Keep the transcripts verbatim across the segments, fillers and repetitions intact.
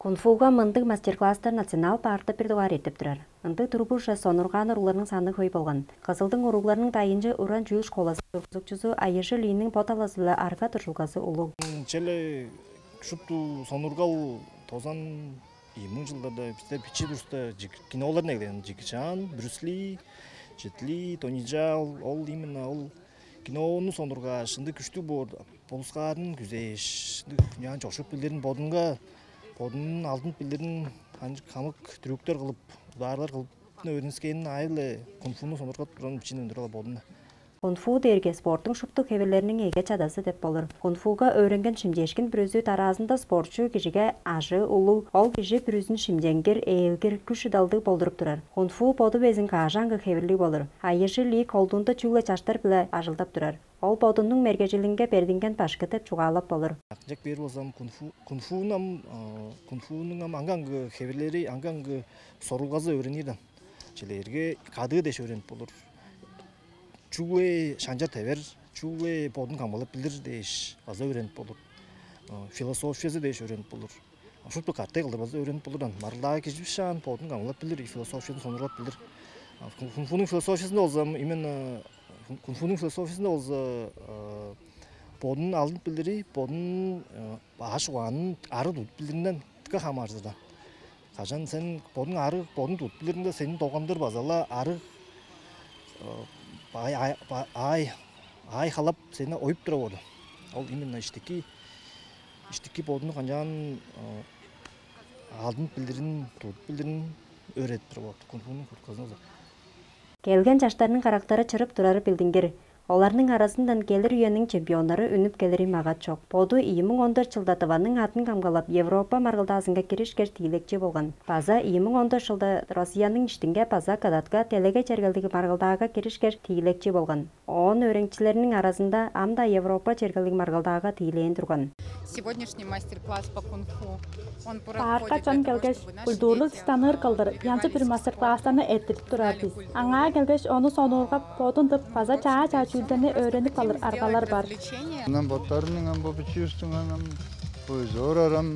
Кунг-фуга мындыг мастер-класстар национал паркта бир дугаар эртип турар. Ындыг турбуже сонургаан уругларның саны хөй болган. Кызылдың уругларның дайынчы уран чүүл школазының тургузукчузу Айыжы Линиң бо талазы-биле арга-дуржулгазы улуг. Чүле шупту сонургал тозан ийи муң чылдарда бистер бичии туруста киноларны эгелээн. Джеки Чан, Брюс Ли, Джет Ли, Тони Джао, ол именно ол кинону сонургааш, ындыг күштүг боор болускаарын күзээш, ындыг дуньяаны чоршуп билирин, бодунга, бодунун алдынып билирин, хамык трюктер кылып, удаарлар кылып өөрүнүскенин аайы-биле кунг-фуну сонургап турган бичиин өндүрүп ала бодуна. Кунг-фу дээрге спорттуң шупту хевирлериниң эге чадазы деп болур. Кунг-фуга өөренген шимчээшкин бүрүзү дараазында спортчу кижиге ажыы улуг, ол кижи бүрүзүн шимченгир, ээлгир, күш-шыдалдыг болдуруп турар. Кунг-фу боду безин каажаангы хевирлиг болур. Айыжы Ли колдуунда чүгле чаштар-биле ажылдап турар. Ол бодунуң мергежилинге бердинген башкы деп чугаалап болур. Акынчак бээр болзам, кунг-фу, кунг-фуну ам, кунг-фунуң ам аңгы-аңгы хевирлери, аңгы-аңгы сорулгазы өөренир даан. Чилерге кадыы дээш өөренип болур. Чүгле шанча тевер, чүгле бодун камгалап билир дээш база өөренип болур. Философиязы дээш өөренип болур. Шупту катай кылдыр база өөренип болур даан. Марылдаага кижи бишаан бодун камгалап билир, философиязын сонурлап билир. Кунг-фунуң философиязында болза, именно кунг-фунуң философиязында болза, бодун алдынып билири, бодун баш угаанын ары тудуп билиринден дыка хамааржыр даан. Кажан сен бодуң ары бодун тудуп билириңде, сени долгандыр база-ла ары аай, аай, аай, аай халап сени оюп тура болду. Ол именно иштики, иштики бодуну канчаан алдынып билирин, тудуп билирин өөредип тура болду. Кунг-фунуң куртказын болза. Келген чаштарның карактары чырып турары билдингир. Оларның аразындан келир үениң чемпионнары үнүп келири магат чок. Боду ийи муң он дөрт чылда Тываның адын камгалап, Европа маргылдаазынга киришкеш, тиилекчи болган. База ийи муң он дөрт чылда Россияның иштинге база кадатка делегей чергелдиг маргылдаага киришкеш, тиилекчи болган. Оон өөреникчилериниң аразында ам-даа Европа чергелдиг маргылдаага тиилээн турган. Сегодняшний мастер-класс по кунг-фу. Паркка чон келгеш, культурлуг дистаныыр кылдыр янзы-бүрү мастер-класстарны эрттирип турар бис. Аңаа келгеш, ону сонуургап, бодун тып, база чаа-чаа чүүлдерни өөренип алыр аргалар бар. Ынам боттарының ам бо бичиустуң анам бо зор арам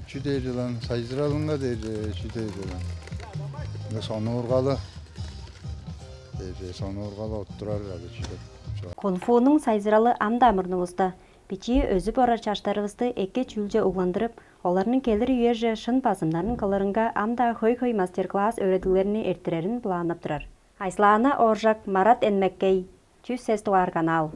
чүдээр жылан сайзыралынга дээр чүдээр жылан. Сонуургалы дээр сонуургалы оттурар ады чүдеп. Кунг-фунуң сайзыралы ам-даа мурнувуста. Бичии өзүп орар чаштарывысты эки чүүлче угландырып, оларның келир үеже шын базымнарын кылырынга ам-даа хөй-хөй мастер-класс өөредиглерни эрттирерин планнап турар. Айслаана Ооржак, Марат Энмеккей, чүс сес дугаар канал.